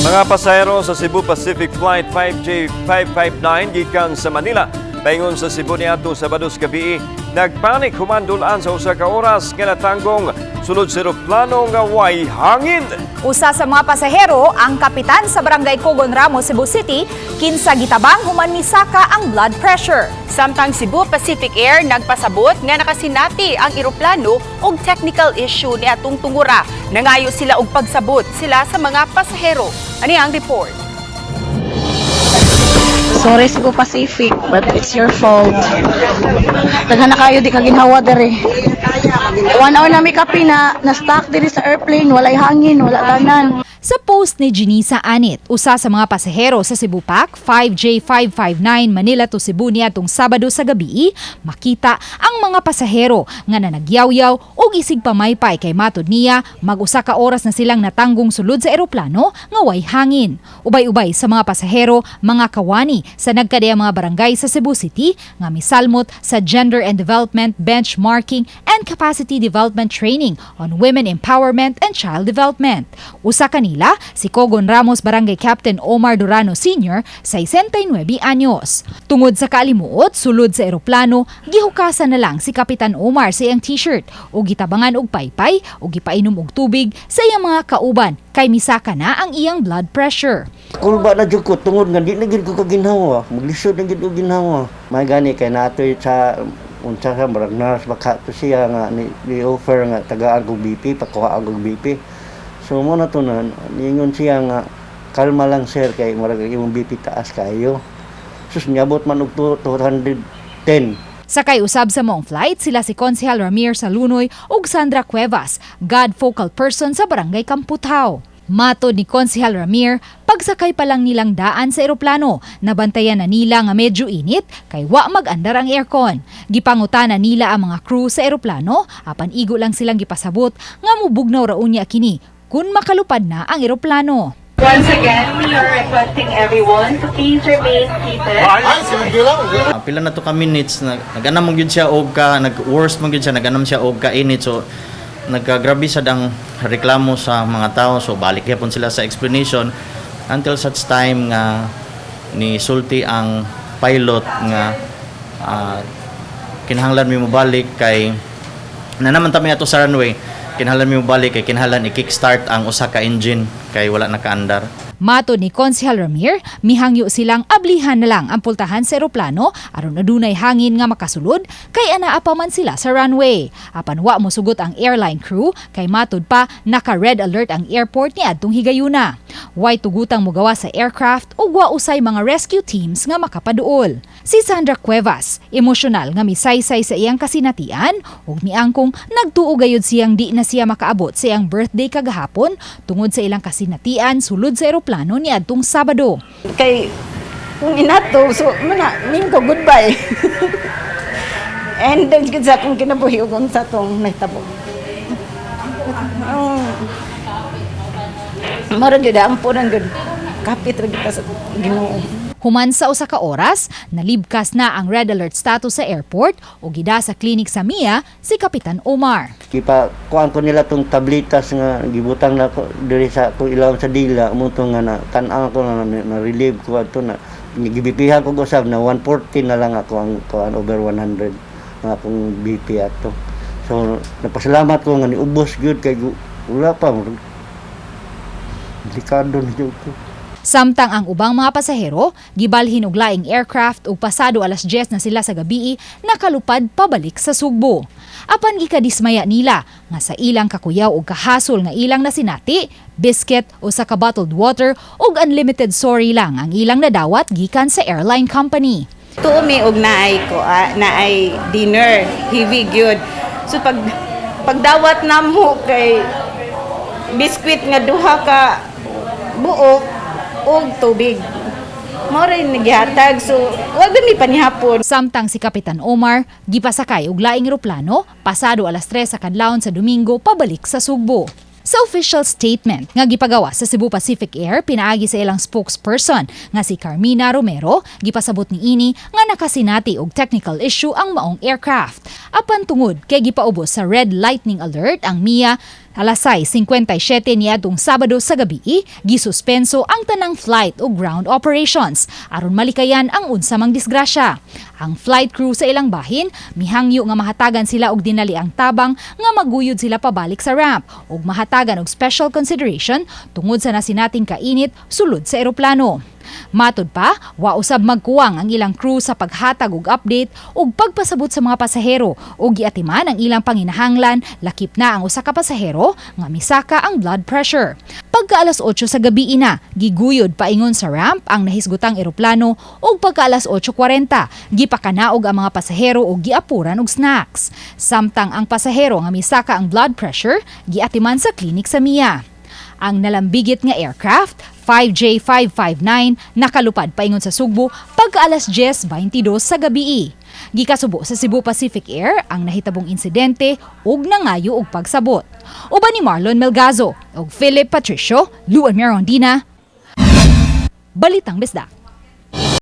Mga pasahero sa Cebu Pacific Flight 5J559 gikan sa Manila paingon sa Cebu niadtong Sabado sa gabi nagpanik human dul-an sa usa ka oras nga natanggong sulod sa eroplano nga way hangin. Usa sa mga pasahero, ang kapitan sa Barangay Cogon Ramos, Cebu City, kinsa gitabang human misaka ang blood pressure. Samtang Cebu Pacific Air nagpasabot nga nakasinati ang eroplano og technical issue ni atong tungura. Nangayo sila og pagsabot sila sa mga pasahero. Ani ang report. Sorry, Cebu Pacific, but it's your fault. Daghan na kayo di ka ginhawa dere. 1 hour na mi kapin na stuck diri sa airplane, walay hangin, wala tanan. Sa post ni Genisa Anit, usa sa mga pasahero sa Cebu Pac 5J559 Manila to Cebu niadtong Sabado sa gabi, makita ang mga pasahero nga nanagyaw-yaw og isig pamaypay kay matod niya mag-usa ka oras na silang natanggong sulod sa eroplano nga way hangin. Ubay-ubay sa mga pasahero, mga kawani sa nagkadiyang mga barangay sa Cebu City nga misalmot sa Gender and Development Benchmarking and Capacity Development Training on Women Empowerment and Child Development. Usa kanila, si Cogon Ramos Barangay Captain Omar Durano Sr., 69 anyos. Tungod sa kaalimuot, sulod sa eroplano, gihukasan na lang si Kapitan Omar sa iyang t-shirt o gitabangan og paypay o gipainom og tubig sa iyang mga kauban kay misaka na ang iyang blood pressure. Kulba na jud ko tungod nga di na gyud ko kaginhawa. Maglisod na gyud og ginhawa. May gani kay natoy sa unsa sa murag nurse baka to siya nga ni offer nga tagaan kog BP, pakuha og BP. So mo na to na niingon siya nga, "Kalma lang, sir, kay murag imong BP taas kayo." Sus, niabot man og 210. Sakay usab sa maong flight sila si Konsehal Ramir Salunoy ug Sandra Cuevas, God focal person sa Barangay Kamputhaw. Matod ni Konsehal Ramir, pagsakay pa lang nilang daan sa eroplano, nabantayan na nila nga medyo init kay wa mag-andar ang aircon. Gipangutana nila ang mga crew sa eroplano, apan igo lang silang gipasabot nga mubugnaw ra unya kini kung makalupad na ang eroplano. Once again, we are requesting everyone to please remain seated. Pila na to ka minutes na nag-anam man gyud siya og ka nag worst man gyud siya, nag-anam siya og ka init, so nagkagrabe sad ang reklamo sa mga tao. So balik gyapon sila sa explanation until such time nga ni sulti ang pilot nga kinahanglan mi mobalik kay na naman ta mi ato sa runway, kinahanglan mi mobalik kay kinahanglan i-kickstart ang usa ka engine kay wala nakaandar. Matod ni Konsehal Ramir, mihangyo silang ablihan na lang ang pultahan sa eroplano aron adunay hangin nga makasulod kay anaa pa man sila sa runway. Apan wa mosugot ang airline crew kay matod pa naka-red alert ang airport ni adtong higayuna. Way tugutang mogawa sa aircraft ug wa usay mga rescue teams nga makapaduol. Si Sandra Cuevas, emosyonal nga misaysay sa iyang kasinatian ug miangkong nagtuo gayud siyang di na siya makaabot sa iyang birthday kagahapon tungod sa ilang kasinatian sulod sa eroplano ni adtong Sabado. Kay kung inato, so mana, ning ko goodbye. And then gid sa akong kinabuhi ug unsa tong nahitabo. Oh. Mara gyud ampo nang gyud. Kapit ra gyud ta sa Ginoo. Human sa usa ka oras, nalibkas na ang red alert status sa airport ug gida sa klinik sa MIA si Kapitan Omar. Kipa kuan ko nila tong tablitas nga gibutang na ko diri sa ko ilawom sa dila mo to nga na tan-aw ko na, na relieve ko adto na gibipihan ko usab na 140 na lang ako ang kuan, over 100 ang akong BP ato. So napasalamat ko nga niubos gyud kay wala pa, murag delikado na jud ko. Samtang ang ubang mga pasahero, gibalhin og laing aircraft ug pasado alas 10 na sila sa gabii nakalupad pabalik sa Sugbo. Apan gikadismaya nila nga sa ilang kakuyaw og kahasol nga ilang nasinati, biscuit o sa ka bottled water ug unlimited sorry lang ang ilang nadawat gikan sa airline company. Tuo mi og naay ko, naay dinner, heavy gyud. So pag pagdawat namo kay biskwit nga duha ka buok og tubig. Mao ra gihatag, so wa ba mi panihapon. Samtang si Kapitan Omar gipasakay og laing eroplano pasado alas 3 sa kadlawon sa Domingo pabalik sa Sugbo. Sa official statement nga gipagawa sa Cebu Pacific Air pinaagi sa ilang spokesperson nga si Carmina Romero, gipasabot niini nga nakasinati og technical issue ang maong aircraft. Apan tungod kay gipaubos sa red lightning alert ang MIA Alas 6:57 niadtong Sabado sa gabi, gisuspenso ang tanang flight o ground operations aron malikayan ang unsa mang disgrasya. Ang flight crew sa ilang bahin mihangyo nga mahatagan sila og dinaliang tabang nga maguyod sila pabalik sa ramp ug mahatagan og special consideration tungod sa nasinating kainit sulod sa eroplano. Matud pa, wa usab magkuwang ang ilang crew sa paghatag og update ug pagpasabot sa mga pasahero ug giatiman ang ilang panginahanglan, lakip na ang usa ka pasahero nga misaka ang blood pressure. Pagka alas 8 sa gabi ina, giguyod paingon sa ramp ang nahisgutang eroplano ug pagka alas 8:40, gipakanaog ang mga pasahero ug giapuran og snacks. Samtang ang pasahero nga misaka ang blood pressure, giatiman sa klinik sa MIA. Ang nalambigit nga aircraft, 5J559, nakalupad paingon sa Sugbo pagka alas 10:22 sa gabi. Gikasubo sa Cebu Pacific Air ang nahitabong insidente ug nangayo og pagsabot. Uban ni Marlon Melgazo ug Philip Patricio, Luan Mirondina, Balitang Bisdak.